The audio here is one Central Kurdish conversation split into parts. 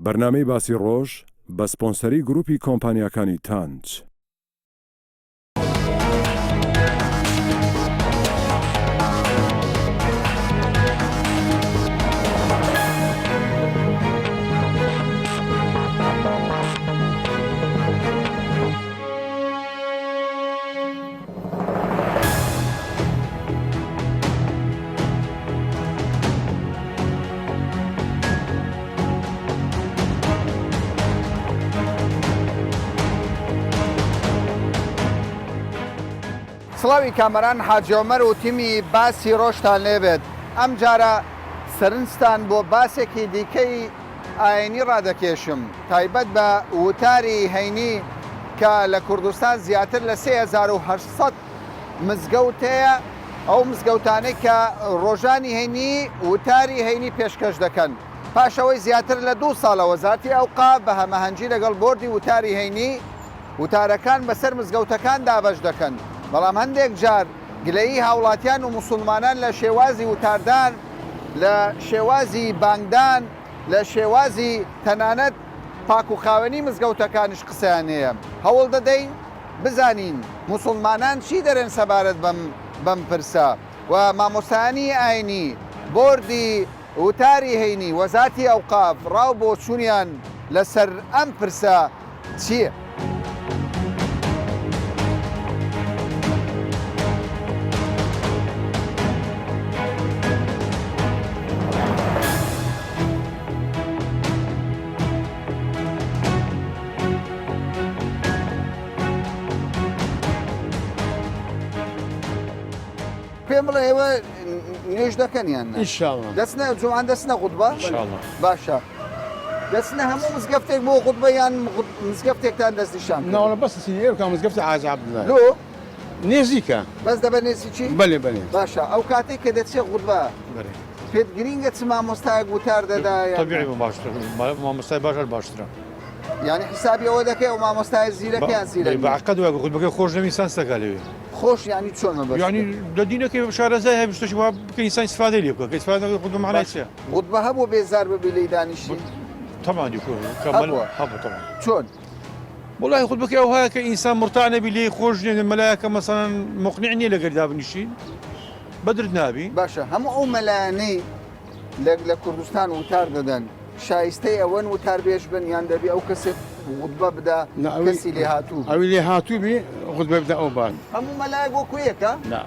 بەرنامەی باسی ڕۆژ بە سپۆنسەری گروپی کۆمپانیاکانی تانج. سڵاوی کامەران حاجی عومەر و تیمی باسی ڕۆژتان لێبێت ئەمجارە سەرنجتان بۆ باسێکی دیکەی ئاینی ڕادەکێشم تایبەت بە وتاری هەینی کە لە کوردستان زیاتر لە 3800 مزگەوت هەیە، ئەو مزگەوتانەی کە ڕۆژانی هەینی وتاری هەینی پێشکەش دەکەن. پاش ئەوەی زیاتر لە دوو ساڵە وەزارەتی ئەوقاف بە هەماهەنگی لەگەڵ بۆردی وتاری هەینی وتارەکان بەسەر مزگەوتەکان دابەش دەکەن، بەڵام هەندێک جار گلەیی هاوڵاتیان و موسوڵمانان لە شێوازی وتاردان، لە شێوازی بانگدان، لە شێوازی تەنانەت پاک و خاوێنی مزگەوتەکانیش قسەیان هەیە. هەوڵ دەدەین بزانین موسوڵمانان چی دەرێن سەبارەت بەم بەم پرسە و مامۆستایانی ئاینی، بۆردی وتاری هەینی، وەزارتی ئەوقاف ڕاو بۆچونیان لەسەر ئەم پرسە چییە؟ پێم بڵێ ئێوە نوێژ دەکەن یان نا؟ ئینشاڵڵا. دەچنە جومعان دەچنە خوتبە؟ ئینشاڵڵا. باشە دەچنە هەموو مزگەفتێک بۆ خوتبە یان مزگەفتێکتان دەستنیشان کردووە؟ ناوەڵا بەس دەچین ئێرکا مزگەفتی حاجی عەبدوڵای. لۆ؟ نێزیکە. بەس دەبە نێزیکی؟ بەلێ بەلێ. باشە ئەو کاتەی کە دەچێ خوتبە بەلێ. پێت گرینگە چ مامۆستایەک وتار دەدا یان نا؟ تەبیعی بۆ باشترە مامۆستای باش هەر باشترە. یانی حیسابی ئەوە دەکەی ئەو مامۆستایە زیرەکە یان زیرەک نیە؟ بە عەقد وایە خوتبەکەی خۆش نەبی ئینسان سەگا لەوێ. خۆش یانی چۆن مەبەستت؟ یانی لە دینەکەی شارەزای هەبی شتێکی وا بکەی ئینسان ئیسفادەی لێ بکا کە ئیسفادە نەکرد خوتبە مەعنای چیە؟ خوتبە هەبووە بێزار ببی لێی دانیشی؟ تەبعەن هەبووە؟ هەبوو تەبعەن. چۆن؟ وەڵاهی خوتبەکەی ئەوهایە کە ئینسان مورتاح نەبی لێی خۆش نیە مەلایەکە مەسەلەن موقنیع نیە لەگەری دابنیشی بەدرت نابی. باشە هەموو ئەو مەلایانەی لە لە کوردستان وتار دەدەن شایستەی ئەوەن وتاربێژ بن یان دەبی ئەو کەسێک غوتبە بدا نا ئەوی کەسی لێهاتوو بی؟ ئەوی لێهاتوو بی غوتبە بدا ئەو باش. هەموو مەلایەک وەکو یەکە؟ نا.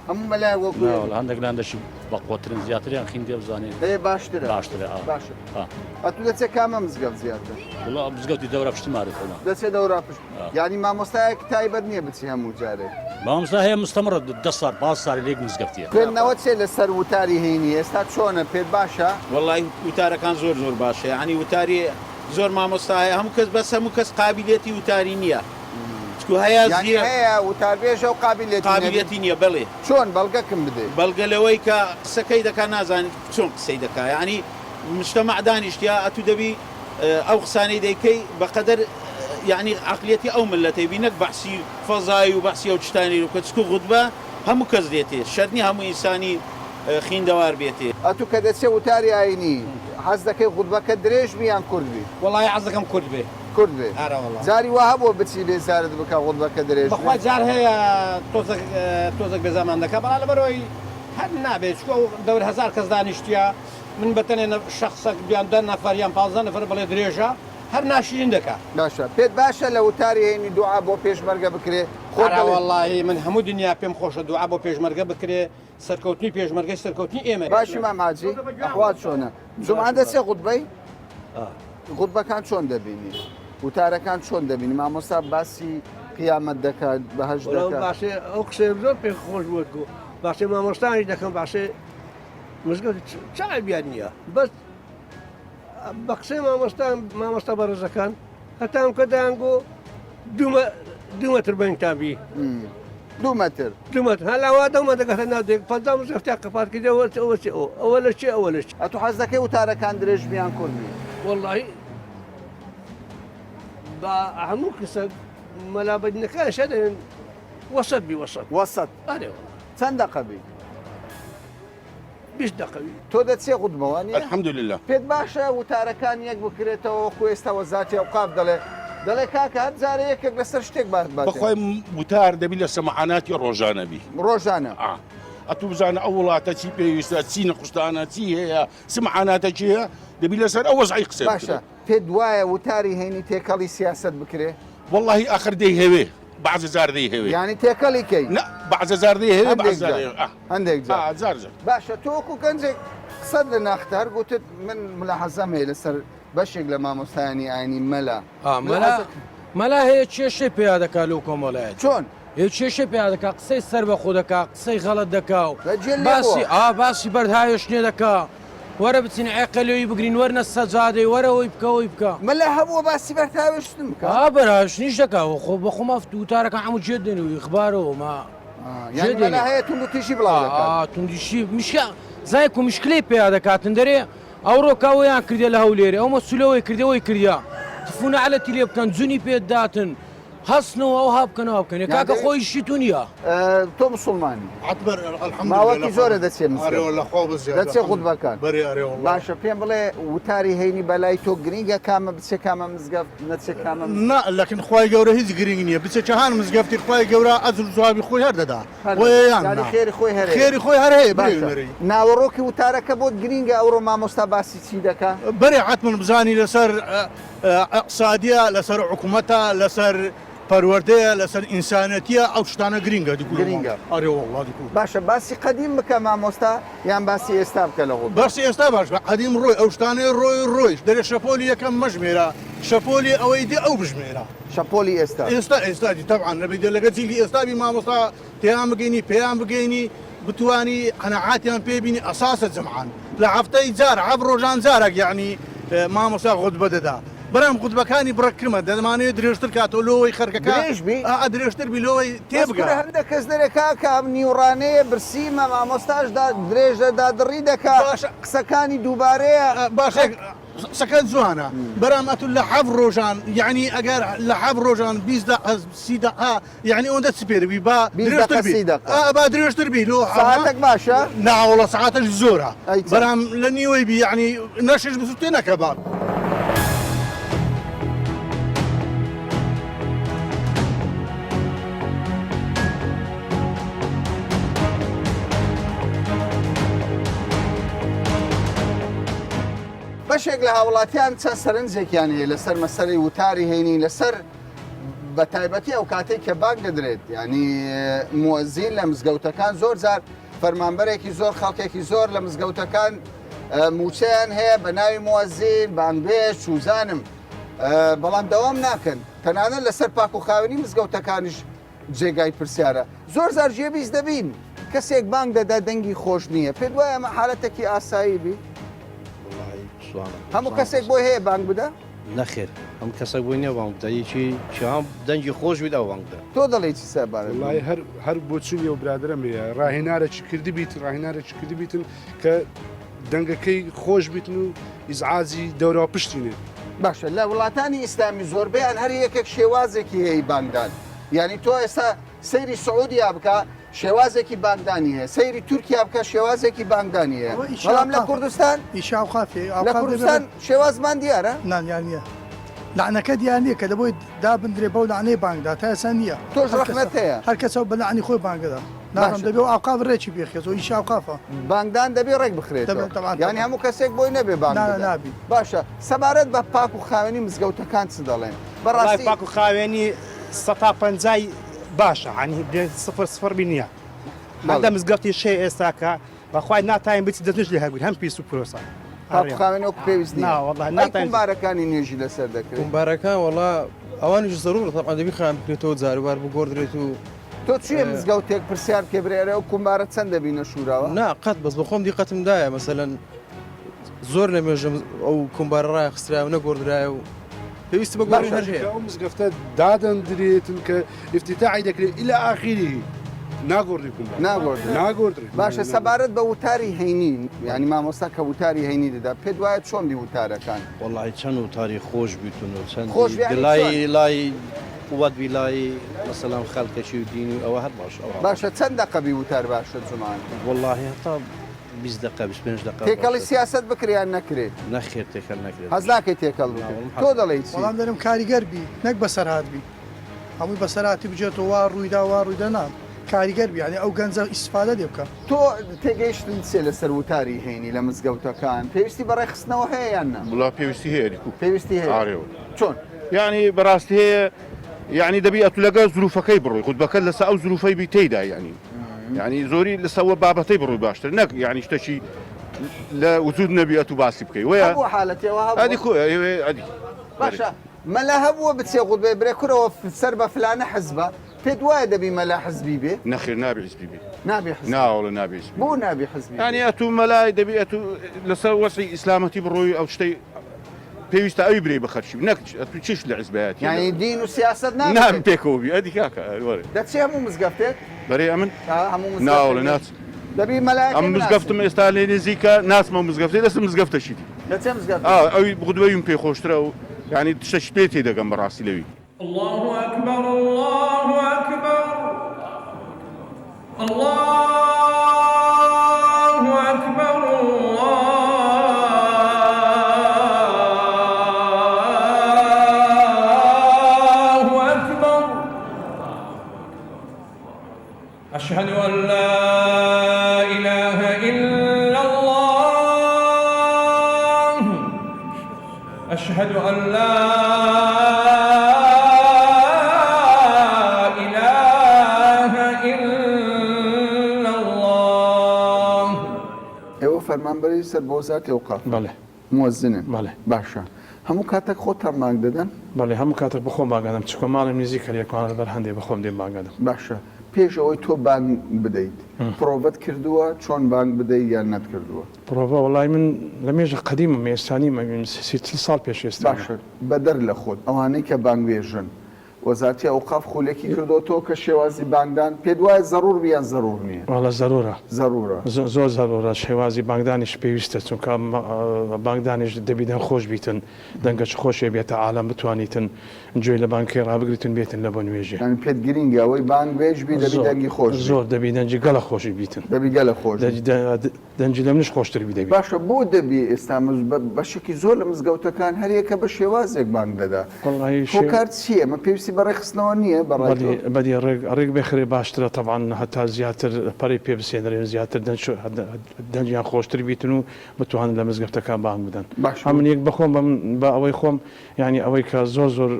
هەموو مەلایەک وەکو نا یەک؟ وەڵا هەندێک لە هەندێکی بەقوەترن زیاتریان خیندێ بزانێ ئێ باشترە باشترە ئا باشە ئا. ئەتوو دەچێ کامە مزگەفت زیاتر؟ وەڵا مزگەوتی دەورا پشتی ماری خۆمان. دەچێ دەورا پشت یانی مامۆستایەک تایبەت نییە بچی هەموو جارێک. مامۆستا هەیە مستەمڕە دە ساڵ پاز ساڵی لێک مزگەفتیە. خوێندنەوەت چیە لەسەر وتاری هەینی ئێستا چۆنە پێت باشە؟ وەڵای وتارەکان زۆر زۆر باشە یانی وتاری زۆر مامۆستا هەیە هەموو کەس بەس هەموو کەس قابیلەتی وتاری نییە چکو هەیە یانی هەیە وتاربێژە و قابیلەتی نەبی؟ قابیلەتی نییە بەڵێ. چۆن بەڵگەکم بدەی؟ بەڵگە لەوەی کە قسەکەی دەکا نازانیت چۆن قسەی دەکا یانی مجتەمەع دانیشتیە ئەتوو دەبی ئەو قسانەی دەیکەی بەقەدەر یەعنی عەقلیەتی ئەو مللەتەی بی نەک بەحسی فەزای و بەحسی ئەو چتانەی بکە چکو غوتبە هەموو کەس دێتێ شەرت نیە هەموو ئینسانی خیندەوار بێتێ. ئەتوو کە دەچیە وتاری ئاینی حەز دەکەی غوتبەکەت درێژ بی یان کورت بی؟ وەڵایی حەز دەکەم کورت بێ. کورت بێ. ئارە وەڵا. جاری وا هەبووە بچی بێزارت بکا غوتبەکە درێژ بێ؟ بەخوا جار هەیە تۆزەک تۆزەک بێزامان دەکا بەڵام لەبەرئەوەی هەر نابێ چکو ئەو دەور هەزار کەس دانیشتیە من بەتەنێ شەخسەک یان دە نەفەر یان 15 نەفەر بڵێ درێژە هەر ناشرین دەکا. باشە پێت باشە لە وتاری هەینی دوعا بۆ پێشمەرگە بکرێ خۆت ئەرا دەڵێی. وەڵاهی من هەموو دنیا پێم خۆشە دوعا بۆ پێشمەرگە بکرێ سەرکەوتنی پێشمەرگەش سەرکەوتنی ئێمەیە. باشی مام حاجی ئەحوال چۆنە جومعە دەچێ غوتبەی غوتبەکان چۆن دەبینی وتارەکان چۆن دەبینی مامۆستا باسی قیامەت دەکات بەهەشت دەکات. باسی ئەو قسەیەم زۆر پێ خۆش بووە باسی مامۆستایش دەکەم باسی مزگەوت چ عەیبیان نییە بەس بە قسەی مامۆستا مامۆستا بەڕێزەکان هەتام کە دەیانگۆ دوو مەتر بەینتان بی دوو مەتر دوو مەتر هەلا وا دەمە دەگاتە ناو دێک پەنجا مزگەفتیان قەپات کردی ئەوە چ ئەوە چ ئەوە ئەوە لە چێ ئەوە لە چ ئەتوو حەز دەکەی وتارەکان درێژ بی یان کورت بی؟ وەڵڵاهی با هەموو کەسە مەلا بەدینەکان شەدەن وەسەت بی وەسەت وەسەت ئەرێ وەڵڵا چەند دەقە بی؟ 20 دەقەوی. تۆ دەچیە غوتبە وانیە؟ الحمدللە. پێت باشە وتارەکان یەک بکرێتەوە وەکو ئێستا وەزارەتی ئەوقاف دەڵێ دەڵێ کاکە هەر جارێ یەکێک لەسەر شتێک باس باتێ. بەخوای وتار دەبی لە سەمعاناتی ڕۆژانە بی. ڕۆژانە. ئا ئەتوو بزانە ئەو وڵاتە چی پێویستە چی نەقوستانە چی هەیە چ معاناتەکی هەیە دەبی لەسەر ئەو وەزعی قسە باشە پێت وایە وتاری هەینی تێکەڵی سیاسەت بکرێ؟ وەڵاهی ئاخر دەیهەوێ بەعزە جار دەیهەوێ. یانی تێکەڵی کەی؟ نا بەعزە جار دەیهەوێ بەعزە جار هەندێک جار. جار جار. باشە تۆ وەکو گەنجێک قسەت لە ناختە هەر گوتت من ملاحەزەم هەیە لەسەر بەشێک لە مامۆستایانی ئاینی مەلا. مەلا مەلا هەیە کێشەی پیا دەکا لەو کۆمەڵایەتی. چۆن؟ هەیە کێشەی پیا دەکا قسەی سەر بە خۆ دەکا قسەی غەڵەت دەکا و باسی ئا باسی بەرد هاوێشتنێ دەکا. وەرە بچین عێقە لێی بگرین وەرنە سەجادەی وەرە ئەوەی بکە ئەوەی بکە. مەلا هەبووە باسی بەردهاوێشتن بکا؟ ئا بەرهاوێشتنیش دەکا خۆ بە خۆما وتارەکان هەموو جێ دێن و ئیخبارەوە ما یانی مەلا هەیە توندوتیژی بڵاو دەکات؟ ئا توندیشی مشکە زای کو مشکلەی پیا دەکاتن دەرێ ئەوڕۆ کە ئەوەیان کردیە لە هەولێرێ ئەو مەسولەوەی کردی ئەوەی کردیە تفو نەعلەتی لێ بکەن جونی پێ داتن هەستنەوە ئەوها بکەن ئەوها بکەن کاکە خۆ ئیشی تو نییە. تۆ مسوڵمانی ماوەکی زۆرە دەچێ مزگەوت دەچێ خوتبەکان باشە پێم بڵێ وتاری هەینی بەلای تۆ گرینگە کامە بچێ کامە مزگەفت نەچێ کامە مزگەفت؟ نا لەکن خوای گەورە هیچ گرینگ نییە بچێ جەهان مزگەفتی خوای گەورە ئەجر و جوابی خۆی هەر دەدا بۆیە یان نا خێری خۆی هەر هەیە خێری خۆی هەر هەیە برێ باشە نەرێی. ناوەڕۆکی وتارەکە بۆت گرینگە ئەوڕۆ مامۆستا باسی چی دەکا؟ بەرێ حەتمەن بزانی لەسەر ئیقسادیە لەسەر حکومەتە لەسەر پەروەردەیە لەسەر ئینسانەتیە ئەو شتانە گرینگە دکور گرینگە ئەرێ وەڵا دکور. باشە باسی قەدیم بکە مامۆستا یان باسی ئێستا بکە لە غوتبە. باسی ئێستا باش بکە قەدیم ڕۆی ئەو شتانەی ڕۆی ڕۆیشت دەرێ شەپۆلی یەکەم مەژمێرە شەپۆلی ئەوەی دێ ئەو بژمێرە. شەپۆلی ئێستا. ئێستا ئێستا دی تەبعەن نەبی دە لەگە جیلی ئێستا بی مامۆستا تێیان بگەینی پێیان بگەینی بتوانی قەناعاتیان پێ بینی ئەساسە جمعان لە هەفتەی جار هەف ڕۆژان جارەک یەعنی مامۆستا غوتبە دەدا برام غوتبەکانی بڕەک کرمە دەمانەوێت درێژتر کاتەوە لۆوەی خەرکەکە درێژ بی؟ ئا درێژتر بی لۆوەی تێ بەس بگا. کورە هەندە کەس دەرێ کاکە ئەم نیوڕانەیە برسیمە مامۆستاش دا درێژە دادڕی دەکا باشە قسەکانی دووبارەیە باشە قسەکەت جوانە برام ئەتو لە هەف ڕۆژان یەعنی ئەگەر لە هەف ڕۆژان 20 دەقە 30 دەقە یەعنی ئەوەندە چ پێ دەبی با 20 دەقە درێژتر بی 30 دەقە ئا با درێژتر بی لۆ سەعاتەک باشە؟ نا وەڵا سەعاتەش زۆرە ئەی چەند؟ بەرام لە نیوەی بی یەعنی نەشش بسوتێ نەکە با. بەشێک لە هاوڵاتیان چەند سەرنجێکیان هەیە لەسەر مەسەلەی وتاری هەینی لەسەر بە تایبەتی ئەو کاتێک کە بانگ دەدرێت ینی موەزین لە مزگەوتەکان زۆر جار فەرمانبەرێکی زۆر خەڵکێکی زۆر لە مزگەوتەکان موچەیان هەیە بە ناوی موەزین بانگبێژ چوزانم بەڵام دەوام ناکەن تەنانەت لەسەر پاک و خاوێنی مزگەوتەکانیش جێگای پرسیارە زۆر زار جێبیست دەبین کەسێک بانگ دەدا دەنگی خۆش نییە پێت وایە ئەمە حالەتێکی ئاسایی بی هەموو کەسێک بۆی هەیە بانگ بدا؟ نەخێر هەموو کەسێک بۆی نییە بانگ بدا یەکی کام دەنگی خۆش بیت ئەو بانگ بدا. تۆ دەڵێی چی سەبارەت بەمە؟ وەڵایی هەر هەر بۆچونی ئەو برادەرەم هەیە ڕاهێنارێکی کردبیت ڕاهێنارێکی کردبیتن کە دەنگەکەی خۆش بیتن و ئیزعاجی دەورا پشتی نێت. باشە لە وڵاتانی ئیسلامی زۆربەیان هەر یەکێک شێوازێکی هەیە بانگدان یانی تۆ ئێستا سەیری سعودیا بکە شێوازێکی بانگدانی هەیە سەیری تورکیا بکە شێوازێکی بانگدانی هەیە بەڵام لە کوردستان لە کوردستان شێوازمان دیارە؟ نا دیار نییە لەعنەکە دیار نییە کە دەبۆی دابندرێ بەو لەعنەی بانگدا تا ئێستا نییە تۆش ڕەخنەت هەیە؟ هەر کەسە بە لەعنی خۆی بانگەدا نازانم دەبێ و ئاوقاف ڕێکی پێخێت و ئیشی ئاوقافە بانگدان دەبێ ڕێک بخرێتەوە یانی هەموو کەسێک بۆی نەبێ بانگ بدا نابی باشە سەبارەت بە پاک و خاوێنی مزگەوتەکان چ دەڵێن بەڕاستی پاک و خاوێنی سەتا پەنجای باشە عنی بێ سفر سفر بی نییە هەندە مزگەفتی شێ ئێستاکە بەخوای ناتاین بچی دەستنوێژ لێ هەگری هەم پیس و پرۆسە پاک و خاوێن وەکو پێویست نییە نا وەڵا ئەی ناتاین کومبارەکانی نوێژی لەسەر دەکرێت کومبارەکان وەڵا ئەوانیش زەرورە تەبعەن دەبی خاوێن بکرێتەوە جاروبار بگۆڕدرێت و تۆ چویە مزگەوتێک پرسیار بکەی برێ ئەرێ ئەو کومبارە چەند دەبینە شوراوە؟ نا قەت بەس بەخۆم دیقەتم دایە مەسەلەن زۆر لە مێژە ئەو کومبارە ڕایخسترایە و نەگۆڕدرایە و پێویستی بە گۆڕین هەر هەیە. ئەو مزگەفتە دادەندرێتن کە ئیفتیتاحی دەکرێت الی ئاخیره ناگۆڕدرێ کومبار ناگۆڕدرێ ناگۆڕدرێ باشە سەبارەت بە وتاری هەینی یانی مامۆستا کە وتاری هەینی دەدا پێت وایە چۆن بی وتارەکان؟ وەڵی چەند وتاری خۆش بیتون و چەند خۆش بی یانی لای چۆن؟ لای قوت بی لای مەسەلەن خەلکەکی و دینی و ئەوە هەر باش ئەوە باشە چەند دەقە بی وتار باشە جومان؟ وەڵاهی هەتا. 20 دقە 25 دقە تێکەڵی سیاسەت بکرێ یان نەکرێ؟ نەخێر تێکەڵ نەکرێت. حەز ناکەی تێکەڵ بکرێ. تۆ دەڵێی چی؟ وەڵام دەرم کاریگەر بی نەک بەسەرهات بی هەمووی بەسەرهاتی بجێتەوە وا ڕوویدا وا ڕوویدا نا کاریگەر بی یانی ئەو گەنجە ئیستفادە لێ بکا. تۆ تێگەیشتن چیە لەسەر وتاری هەینی لە مزگەوتەکان؟ پێویستی بە ڕێکخستنەوە هەیە یان نا؟ وەڵا پێویستی هەیە دیکو. پێویستی هەیە. ئارێ وەڵا. چۆن؟ یانی بەڕاستی هەیە یانی دەبی ئەتو لەگەڵ زروفەکەی بڕۆی خوتبەکەت لەسە ئەو زروفەی بی تێیدا یانی یانی زۆری لەسە ئەوە بابەتەی بڕۆی باشتر نەک یانی شتەکی لە وجود نەبی ئەتو باسی بکەی وەیە هەبووە حالەتی ئەوە هەبووە؟ ئەدی خۆ ئەوێ ئەدی باشە مەلا هەبووە بچێ غوتبەی برێ کورەوە سەر بە فلانە حزبە پێت وایە دەبی مەلا حزبی بێ؟ نەخێر نابی حزبی بێ. نابی حزبی نا وەڵا نابی حزبی بۆ نابی حزبی بێ؟ یانی ئەتوو مەلای دەبی ئەتوو لەسەر وەزعی ئیسلامەتی بڕۆی ئەو شتەی پێویستە ئەوی برێی بە خەرچی نەک ئەتوو چیش لە حزبایەتی یانی دین و سیاسەت نابێ نابی پێکەوە بی ئەدی کاکە وەرە دەچێ هەموو مزگەفتێک؟ بەرێ ئەمن هەموو نا وەڵا ناچم دەبی مەلایەکەی ئەم مزگەفتم ئێستا لێ نزیکە ناچمە مزگەفتێ دەستم مزگەفتەشی دی دەچێ مزگەفت ئەوی غودوەیم پێ خۆشترە و یانی شتەکی پێ تێدەگەم بەڕاستی لەوی. اللە اکبر اللە اکبر اللە اکبر اللە اکبر اشهد ان لا اله الا اللە اشهد ان لا اله الا اللە. ئێوە فەرمانبەری سەر بە وەزارەتی ئەوقافن؟ بەڵێ. موەزنن؟ بەڵێ. باشە هەموو کاتەک خۆتان بانگ دەدەن؟ بەڵێ هەموو کاتەک بەخۆم بانگ ئەدەم چونکە ماڵم نزیکە لێکمان لەبەر هەندێ بەخۆم دێم بانگ ئەدەم. باشە پێش ئەوەی تۆ بانگ بدەیت پرۆڤەت کردووە چۆن بانگ بدەیت یان نەتکردووە؟ پرۆڤە وەڵای من لە مێژە قەدیمم ئێستا نیم ئەمین سی چل ساڵ پێش ئێستا. باشە بەدەر لە خۆت ئەوانەی کە بانگبێژن وەزارەتی ئەوقاف خولێکی کردۆتەوە کە شێوازی بانگدان پێت وایە زەڕوور بی یان زەڕوور نییە؟ وەڵا زەڕوورە. زەڕوورە. زۆر زەڕوورە شێوازی بانگدانیش پێویستە چونکە بانگدانیش دەبی دەنگ خۆش بیتن دەنگەچ خۆشێ بێتە عالەم بتوانیتن گوێی لە بانگکەی ڕابگریتن بێتن لە بۆ نوێژێ. یانی پێت گرینگە ئەوەی بانگ بێژ بی دەبی دەنگی خۆش بی. زۆر دەبی دەنگی گەلە خۆشی بیتن. دەبی گەلە خۆش بی. دەنگی لە منیش خۆشتر بی دەبی. باشە بۆ دەبی ئێستا بەشێکی زۆر لە مزگەوتەکان هەریەکە بە شێوازێک بانگ دەدا هۆکار چییە؟ ئەمە پێویستی بە ڕێکخستنەوە نییە بە ڕای تۆ؟ بەدی ڕێک ڕێک بخرێ باشترە تەبعەن هەتا زیاتر پەرەی پێ بسێنرێ و زیاتر دەنگیان خۆشتر بیتن و بتوانن لە مزگەفتەکان بانگ بدەن. باشە. ئەمن یەک بەخۆم بە ئەوەی خۆم یانی ئەوەی کە زۆر زۆر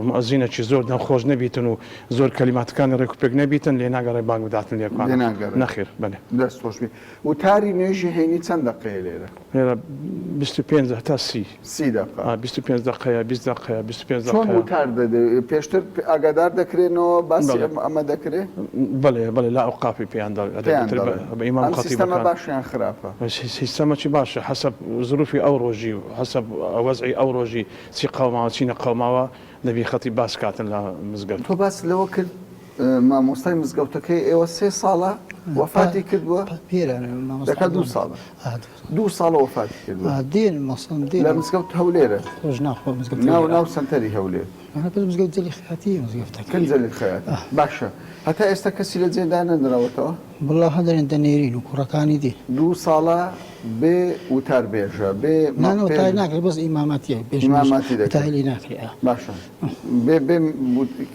موئەزینەکی زۆر دەنگ خۆش نەبیتن و زۆر کەلیماتەکانی ڕێک و پێک نەبیتن لێ ناگەڕێ بانگ بداتن لێ لێ ناگەڕێ. نەخێر بەلێ. دەست خۆش بی. وتاری نوێژی هەینی چەند دەقەیە لێرە؟ لێرە 25 هەتا 30. 30 دەقە. ئا 25 دەقەیە 20 دەقەیە 25 چۆن دەقەیە. وتار دەدەی؟ پێشتر ئاگادار دەکرێنەوە باسی بەڵێ. ئەم ئەمە دەکرێ؟ بەڵێ بەڵێ لە ئەوقافی پێیان دەڵێ پێیان دەگوترێ دەڵێن. بە ئیمام ئەم سیستەمە خەتیبەکان. باشە یان خراپە؟ سیستەمەکی باشە حەسەب زروفی ئەو ڕۆژی و حەسەب وەزعی ئەو ڕۆژی چی قەوماوە چی نەقەوماوە دەبی خەتیب باس کاتن لە مزگەوت. تۆ باست لەوە کرد مامۆستای مزگەوتەکەی ئێوە سێ ساڵە وەفاتی کردووە؟ دەکات دوو ساڵە. دوو ساڵە وەفاتی کردووە. لە مزگەوت هەولێرە؟ ناو ناو سەنتەری هەولێر. کن جەلیل خەیاتی. باشە هەتا ئێستا کەسی لە جێ دانەنراوەتەوە؟ وەڵا هەدەرێن دەنێرین و کوڕەکانی دێن. دوو ساڵە بێ وتار بێژە بێ نا نا وتار ناکرێ بەس ئیمامەتیە بێژ ئیمامەتی دەکرێ وتاری لێ ناکرێ ئا. باشە بێ بێ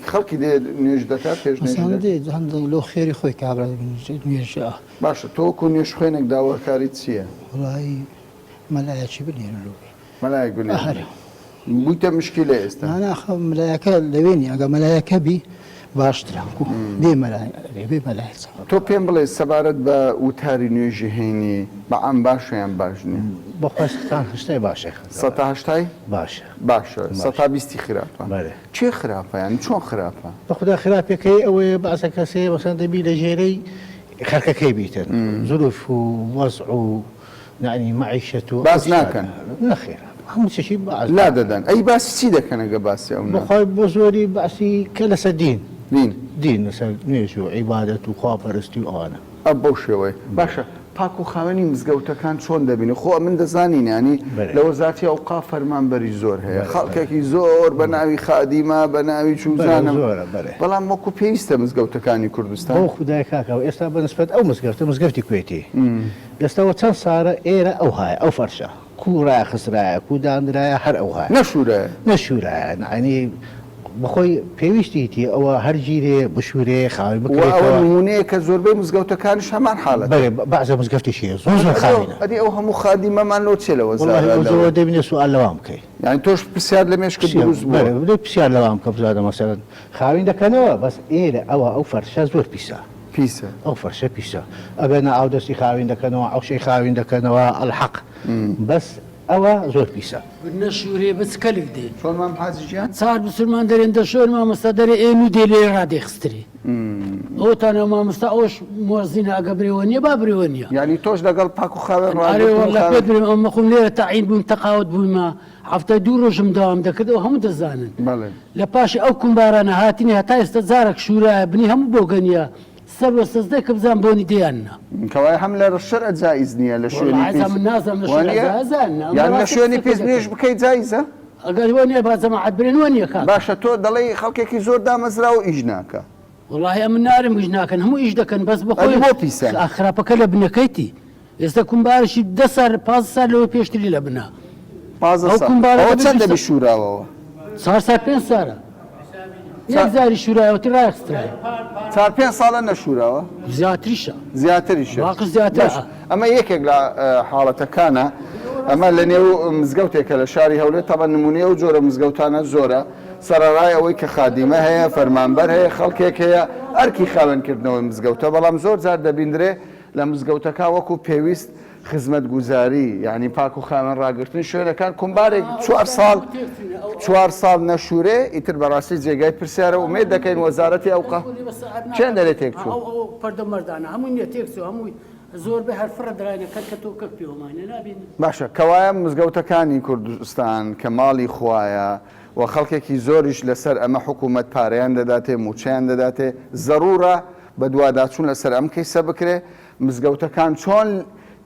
خەڵکی دێ نوێژ دەکات پێش نوێژ مەسەلەن دێ هەندێک لۆ خێری خۆی کابرا نوێژ ئا. باشە تۆ وەکوو نوێژخوێنێک داواکاریت چییە؟ وەڵایی مەلایەکی بنێرن لۆ بێ. مەلایەک بنێرن. ئەرێ. بوویتە مشکیلە ئێستا. نا نا خە مەلایەکە لەوێ نیە ئەگەر مەلایەکە بی باشترە کو بێ مەلای ئەرێ بێ مەلای چا. تۆ پێم بڵێ سەبارەت بە وتاری نوێژی هەینی بە عام باشە یان باش نیە؟ بەخوا سەتا هەشتای باشە. سەتا هەشتای؟ باشە. باشە سەتا بیستی خراپە. بەلێ. کێ خراپە یانی چۆن خراپە؟ بەخودا خراپەکەی ئەوەیە بەعزە کەسێ مەسەلەن دەبی لە ژێرەی خەلکەکەی بیتن زروف و وەزع و یەعنی مەعیشەت و باس ناکەن؟ نەخێر هەموو شتێکی باس لا دەدەن. ئەی باسی چی دەکەن ئەگەر باسی ئەو نا؟ بەخوای بۆ زۆری باسی کە لەسەر دین. دین. دین لەسەر نوێژ و عیبادەت و خواپەرستی و ئەوانە. ئە بەو شێوەیە. باشە. پاک و خاوێنی مزگەوتەکان چۆن دەبینی؟ خۆ ئەمن دەزانین یانی لە وەزارتی ئەوقاف فەرمانبەری زۆر هەیە، خەڵکێکی زۆر بە ناوی خادیمە، بە ناوی چوزانم، بەڵام وەکو پێویستە مزگەوتەکانی کوردستان؟ بۆ خودای کاکە ئێستا بە نسبەت ئەو مزگەفتە مزگەفتی کوێتی ئێستا وە چەند سارە ئێرە ئەوهایە ئەو فەرشە کو ڕاخسرایە کو دانرایە هەر ئەوهایە نەشورایە نەشورایە یانی بەخۆی پێویستیتی ئەوە هەر گیرێ بشورێ خاوێن وە ئەوە بکرێتەوە. نمونەیە کە زۆربەی مزگەوتەکانیش هەمان حالەتە. بەرێ بەعزە مزگەفتیش هەیە زۆر زۆر خاوێنە. ئەدی ئەو هەموو خادیمەمان لۆ چیە لە وەڵاهی وەزارە ئەو لەوە. زۆر دەبینێ سوئال لەوان بکەی. یانی تۆش پرسیار لە مێشکت دروست بووە. بەرێ دەی پرسیار لەوان بکە بزانە مەسەلەن خاوین دەکەنەوە بەس ئێرە ئەوە ئەو فەرشە زۆر پیسە. پیسە. ئەو فەرشە پیسە ئەگەر نا ئاودەستی خاوین دەکەنەوە عەوشەی خاوین دەکەنەوە ئەلحەق بەس ئەوە زۆر پیسە. نەشورێ بچ کەلک دێ. چۆن مام حاجی گیان؟ چار بسرمان دەرێن دەشۆن مامۆستا دەرێ ئێ نو دێ لێ ڕادێخسترێ ئەوتان ئەو مامۆستا ئەوش مۆزینە ئەگە برێوە نییە با برێوە نییە. یانی تۆش لەگەڵ پاک و خاوێن ئەرێ ڕاگرتن و واللە خاوێن. پێت برێم ئەمە خۆم لێرە تەعین بووم تەقاوت بوویمە هەفتەی دوو ڕۆژم دەوام دەکرد ئەو هەموو دەزانن بەڵێ. لە پاشی ئەو کومبارانە هاتنی هەتا ئێستا جارەک شورایە بنی هەموو بۆگەنیە سەر وە سەجدەی کە بزان بۆنی دێیان نا. کەوایە هەم لە شەرع جائیز نییە لە شوێنی وەڵا پیس من نازانم لە شەرع وانیە؟ جائزە یان نا یان لە بەڕاستی شوێنی قسە پیس پێ نوێژ دەکەم. بکەی جائیزە؟ ئەگەر وە نییە با جەماعەت برێن وە نییە کاکە. باشە تۆ دەڵێی خەڵکێکی زۆر دامەزراوە ئیش ناکا. وەڵاهی ئەمن نارم ئیش ناکەن هەموو ئیش دەکەن بەس بەخۆی ئەدی بۆ پیسە؟ خراپەکە لە بنەکەیتی ئێستا کومبارشی دە سار 15 سال لەوە پێشتری لە بنا 15 ئەو ساڵ کومبارە ئەوە دەبێ چەند 20 دەبی شوراوەوە؟ چوار سال پێنج سارە یەک جاری شورایەوە تر ڕایخسترایە. چار پێنج ساڵە نەشوراوە؟ زیاتریشە. زیاتریشە. واقع زیاترە. باش ئەمە یەکێک لە حاڵەتەکانە ئەمە لە نێو مزگەوتێکە لە شاری هەولێر تەبەن نمونەی ئەو جۆرە مزگەوتانە زۆرە سەرەڕای ئەوەی کە خادیمە هەیە فەرمانبەر هەیە خەڵکێک هەیە ئەرکی خاوێنکردنەوەی مزگەوتە بەڵام زۆر جار دەبیندرێ لە مزگەوتەکە وەکو پێویست خزمەتگوزاری یانی پاک و خاوێن ڕاگرتنی شوێنەکان کومبارێک چوار ساڵ چوار ساڵ نەشورێ ئیتر بەڕاستی جێگای پرسیارە ئومێد دەکەین وەزارەتی ئەوقاف چێن دەرێ تێک چوو. ئەو ئەو پەردە مەردانە هەمووی نیە تێک چوو هەمووی زۆر بە هەر فڕە دراینە کەر کە تۆ کەک پێوەمانە نابینی. باشە کەوایە مزگەوتەکانی کوردستان کە ماڵی خوایە و خەڵکێکی زۆریش لەسەر ئەمە حکوومەت پارەیان دەداتێ مووچەیان دەداتێ زەروورە بەدواداچوون لەسەر ئەم کەیسە بکرێ مزگەوتەکان چۆن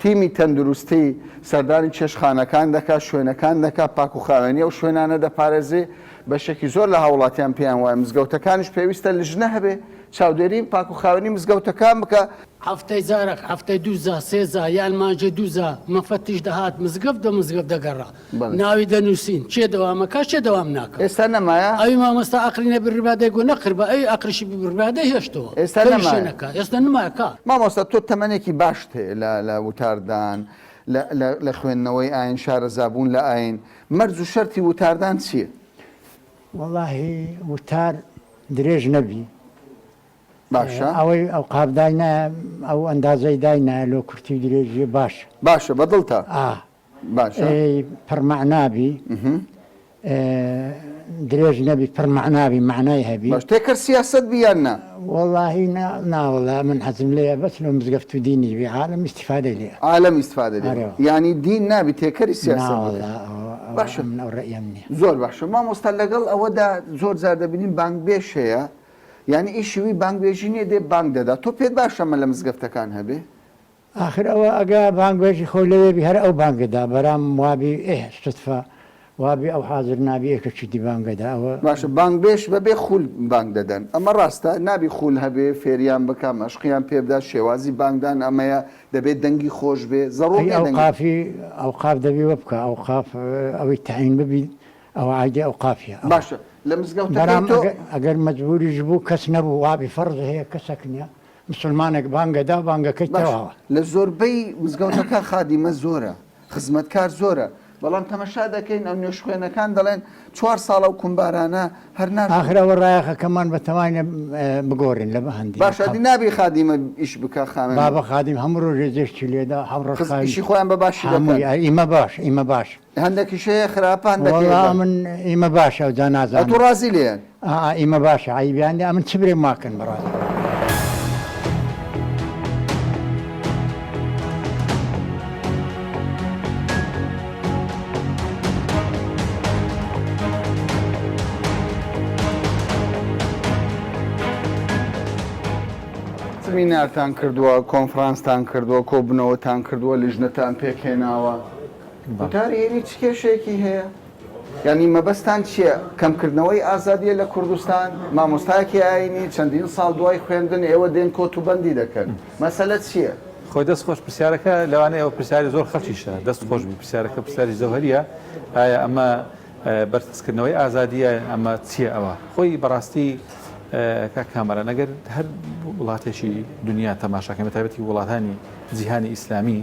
تیمی تەندروستی سەردانی چێشتخانەکان دەکات، شوێنەکان دەکات، پاکوخاوێنی ئەو شوێنانە دەپارێزێ، بەشێکی زۆر لە هاوڵاتیان پێیان وایە مزگەوتەکانیش پێویستە لژنە هەبێ چاودێری پاکوخاوێنی مزگەوتەکان بکا. هەفتەی جارەک، هەفتەی دوو جا، سێ جا یان مانگێ دوو جا مەفەتیش دەهات مزگەفت بە مزگەفت دەگەڕا. ناوی دەنووسین کێ دەوام ئەکا کێ دەوام ناکا. ئێستا نەمایە؟ ئەوی مامۆستا ئەقری نەبڕیبا دەیگۆ نەقربا ئەوی ئەقریشی ببڕیبا دەیهێشتەوە. ئێستا کەویشێ نەمایە. نەکا ئێستا نمایە کا. مامۆستا تۆ تەمەنێکی باشت هەیە لە لە وتاردان لە لە لە خوێندنەوەی ئاین شارەزابوون لە ئاین مەرج و شەرتی وتاردان چییە؟ وەڵاهی وتار درێژ نەبی باشە. ئەوەی ئەوقاف داینایە ئەو ئەندازەی داینایە لۆ کورتی و درێژیە باشە. باشە بەدڵتە؟ ئا. باشە. پڕ مەعنا بی درێژ نەبی پڕ مەعنا بی مەعنای هەبی. باش تێکەر سیاسەت بی یان نا؟ وەڵاهی نا ناوەڵا من حەزم لێیە بەس لۆ مزگەفت و دینیش بی عالەم ئیستیفادەی لێ. عالەم ئیستفادەی لێ ئەرێ. یانی دین نابی تێکەری سیاسەت بکەی. ناوەڵا ئەوە ئەوە باشە. من ئەو ڕەئیەم نیە. زۆر باشە مامۆستا لەگەڵ ئەوەدا زۆر جار دەبینین بانگبێژ هەیە یانی ئیشی وی بانگبێژی نیە دێ بانگ دەدا تۆ پێت باشە ئەمە لە مزگەفتەکان هەبێ؟ ئاخر ئەوە ئەگە بانگبێژی خۆی لەوێ بی هەر ئەو بانگە دا بەرام وابی ئێه ستفە وابی ئەو حازر نابی ئێکە چیدی بانگە دا ئەوە. باشە بانگبێژ بەبێ خول بانگ دەدەن ئەمە ڕاستە؟ نابی خول هەبێ فێریان بکا مەشقیان پێ بدا شێوازی بانگدان ئەمەیە دەبێ دەنگی خۆش بێ زەڕوڕ ئەی نیە دەنگی. ئەوقافی ئەوقاف دەبی وە بکا ئەوقاف ئەوەی تەعین ببی ئەوە عایدی ئەوقافیە ئەوە. باشە لە مزگەوتەکەی بەرام تۆ. ئەگەر ئەگەر مەجبوریش بوو کەس نەبوو وابی فەرز هەیە کەسەک نیە مسوڵمانێک بانگە دا بانگەکەی باشە تەواوە. لە زۆربەی مزگەوتەکان خادیمە زۆرە خزمەتکار زۆرە بەڵام تەمەشا دەکەین ئەو نوێژخوێنەکان دەڵێن چوار ساڵە ئەو کومبارانە هەر ناشۆن. ئاخر ئەوە ڕایەخەکەمان بەتەماینە بگۆڕین لە بەهەندی باشە ئەدی نابی خادیمە ئیش بکا خاوێن. بابە خادیم هەموو ڕۆژێ جێشتی لێدا هەم ڕۆژ خز خاوی ئیشی خۆیان بە باشی دەکەن. هەمووی ئەر ئیمە باش ئیمە باش. هەندەکیش هەیە خراپە هەندەک هەیە وەڵا باش. ئەمن ئیمە باشە ئەوجا نازانم. ئەتوو ڕازی لێیان؟ ئا ئیمە باشە عەیبیان نیە ئەمن چ برێم واکەن بەڕاستی. سمینارتان کردووە، کۆنفرانستان کردووە، کۆبوونەوەتان کردووە، لیژنەتان پێکهێناوە، وتاری هەینی چ کێشەیەکی هەیە؟ یانی مەبەستان چییە؟ کەمکردنەوەی ئازادییە لە کوردستان؟ مامۆستایەکی ئایینی چەندین ساڵ دوای خوێندن ئێوە دێن کۆتوبەندی دەکەن، مەسەلە چییە؟ خۆی دەست خۆش پرسیارەکە لەوانەیە ئەوە پرسیاری زۆر خەڵکیشە دەست خۆش بی پرسیارەکە پرسیاری جەوهەریە ئایا ئەمە بەرتەسکردنەوەی ئازادیە ئەمە چییە ئەوە خۆی بەڕاستی کاک کامەران ئەگەر هەر وڵاتێکی دنیا تەماشاکەین بە تایبەتی وڵاتانی جیهانی ئیسلامی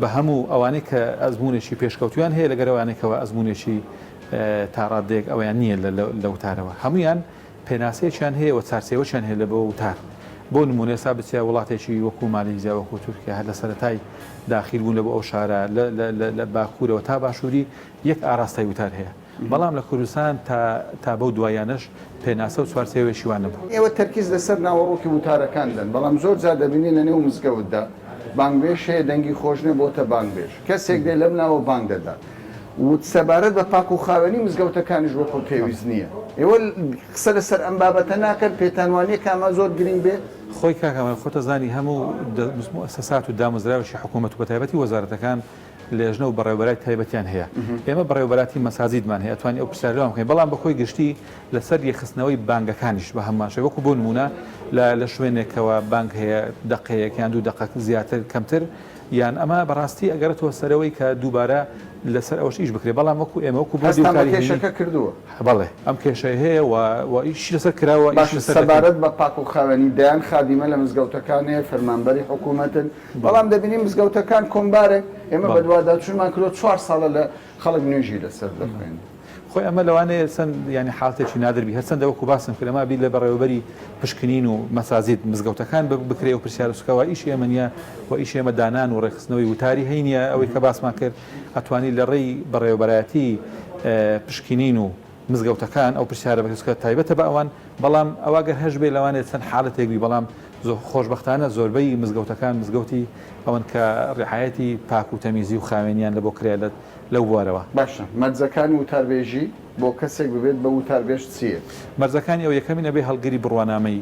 بە هەموو ئەوانەی کە ئەزمونێکی پێشکەوتویان هەیە لەگەر ئەوانەی کەوا ئەزمونێکی تاڕادەیەک ئەویان نییە لە وتارەوە هەمویان پێناسەیەکیان هەیە و چارچێوەکیان هەیە لە بۆ وتار. بۆ نموونە ئێستا بچیە وڵاتێکی وەکوو مالیزیا، وەکوو تورکیا هەر لە سەرەتای داخیل بوون لە بۆ ئەو شارە لە لە لە لە باکوورەوە تا باشووری یەک ئاراستەی وتار هەیە. بەڵام لە کوردستان تا تا بەو دواییانەش پێناسە و چوارچێوەیەکی وا نەبوو. ئێوە تەرکیز لەسەر ناوەڕۆکی وتارەکان دەن، بەڵام زۆر جار دەبینین لە نێو مزگەوتدا بانگبێژ هەیە دەنگی خۆش نیە بۆتە بانگبێژ، کەسێک دێ لەم ناوە بانگ دەدا. و سەبارەت بە پاک و خاوێنی مزگەوتەکانیش وەکو پێویست نییە. ئێوە قسە لەسەر ئەم بابەتە ناکەن، پێتان وانییە کە ئەمە زۆر گرنگ بێ؟ خۆی کاک ئەمەر خۆتەزانی هەموو موئەسەسات و دامەزراوێکی حکوومەت و بەتایبەتی وەزارەتەکان لێژنە و بەڕێوەبەرای تایبەتیان هەیە. ئێمە بەڕێوەبەراتی مەساجیدمان هەیە ئەتوانی ئەو پرسیارە لەوان بکەین بەڵام بە کۆی گشتی لەسەر یەکخستنەوەی بانگەکانیش بە هەمان شێوە وەکو بۆ نموونە لە لە شوێنێکەوە بانگ هەیە دەقەیەک یان دوو دەقە زیاتر کەمتر یان ئەمە بەڕاستی ئەگەڕێتەوە سەرەوەی کە دووبارە لەسەر ئەوەش ئیش بکرێت بەڵام وەکو ئێمە وەکو بۆردی هەستان بە وتاری هەینی کێشەکە کردووە؟ بەڵێ ئەم کێشەیە هەیە و و ئیشی لەسەر کراوە ئیشی باشە لەسەر دەکەین. سەبارەت بە پاک و خاوێنی دەیان خادیمە لە مزگەوتەکان هەیە فەرمانبەری حکوومەتن بەڵام دەبینین مزگەوتەکان کۆمبارێک ئێمە بەڵێ. بەدواداچوونمان کردووە چوار ساڵە لە خەڵک نوێژی لەسەر دەخوێنێ. خۆی ئەمە لەوانەیە چەند یانی حاڵتێکی نادر بی هەرچەندە وەکو باسم کرد ئەمە بیر لە بەڕێوەبەری پشکنین و مەساجید مزگەوتەکان بکرێ و پرسیار و سکەوە ئیشی ئێمە نییە و ئیشی ئێمە دانان و ڕێکخستنەوەی وتاری هەینیە ئەوەی کە باسمان کرد ئەتوانی لە ڕێی بەڕێوەبەرایەتی پشکنین و مزگەوتەکان ئەو پرسیارە بکرێت کە تایبەتە بە ئەوان بەڵام ئەوە گەر هەش بێ لەوانەیە چەند حالەتێک بی بەڵام خۆشبەختانە زۆربەی مزگەوتەکان مزگەوتی ئەوەن کە ڕعایەتی پاک و تەمیزی و خاوێنیان لە بۆ کرێ لە لەو بوارەوە. باشە مەرجەکانی وتاربێژی بۆ کەسێک ببێت بە وتاربێژ چییە؟ مەرجەکانی ئەو یەکەمین ئەبێ هەڵگری بڕوانامەی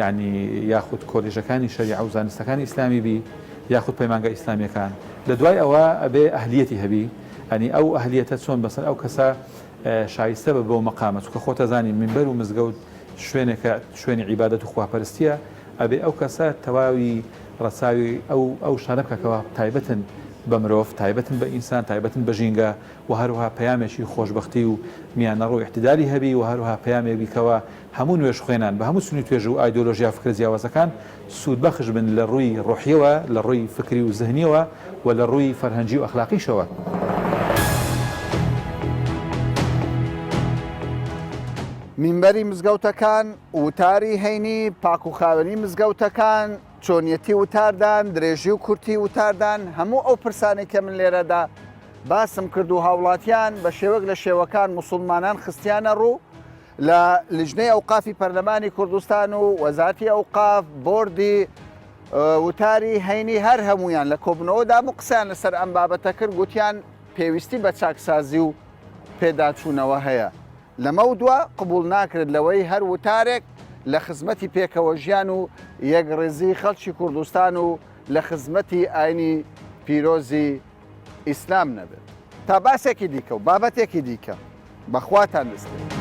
یانی یاخود کۆلێژەکانی شەریعە و زانستەکانی ئیسلامی بی یاخود پەیمانگا ئیسلامیەکان لە دوای ئەوە ئەبێ ئەهلیەتی هەبی یانی ئەو ئەهلیەتە چۆن بەسەر ئەو کەسە شایستە بە بەو مەقامە چونکە خۆتەزانی مینبەر و مزگەوت شوێنێکە شوێنی عیبادەت و خواپەرستیە ئەبێ ئەو کەسە تەواوی ڕەچاوی ئەو ئەو شتانە بکا کەوا تایبەتن بە مرۆڤ، تایبەتن بە ئینسان، تایبەتن بە ژینگە و هەروەها پەیامێکی خۆشبەختی و میانەڕۆ و ئیعتیدالی هەبی و هەروەها پەیامێک بی کەوا هەموو نوێژخوێنان بە هەموو چین و توێژ و ئایدۆلۆژیا و فکرە جیاوازەکان سوودبەخش بن لە ڕووی ڕۆحیەوە، لە ڕووی فکری و زهنیەوە و لە ڕووی فەرهەنگی و ئەخلاقیشەوە. مینبەری مزگەوتەکان، وتاری هەینی، پاک و خاوێنی مزگەوتەکان، چۆنیەتی وتاردان، درێژی و کورتی وتاردان، هەموو ئەو پرسانەی کە من لێرەدا باسم کرد و هاوڵاتیان بە شێوەک لە شێوەکان موسوڵمانان خستیانە ڕوو لە لیژنەی ئەوقافی پەرلەمانی کوردستان و وەزارەتی ئەوقاف، بۆردی وتاری هەینی هەر هەموویان لە کۆبوونەوەدا بوو قسەیان لەسەر ئەم بابەتە کرد، گوتیان پێویستی بە چاکسازی و پێداچوونەوە هەیە. لەمەودوا قبوڵ ناکرێت لەوەی هەر وتارێک لە خزمەتی پێکەوەژیان و یەکڕیزی خەڵکی کوردستان و لە خزمەتی ئاینی پیرۆزی ئیسلام نەبێت. تا باسێکی دیکە و بابەتێکی دیکە بە خواتان دەسپێرم.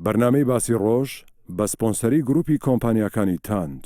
بەرنامەی باسی ڕۆژ بە سپۆنسەری گروپی کۆمپانیاکانی تانج.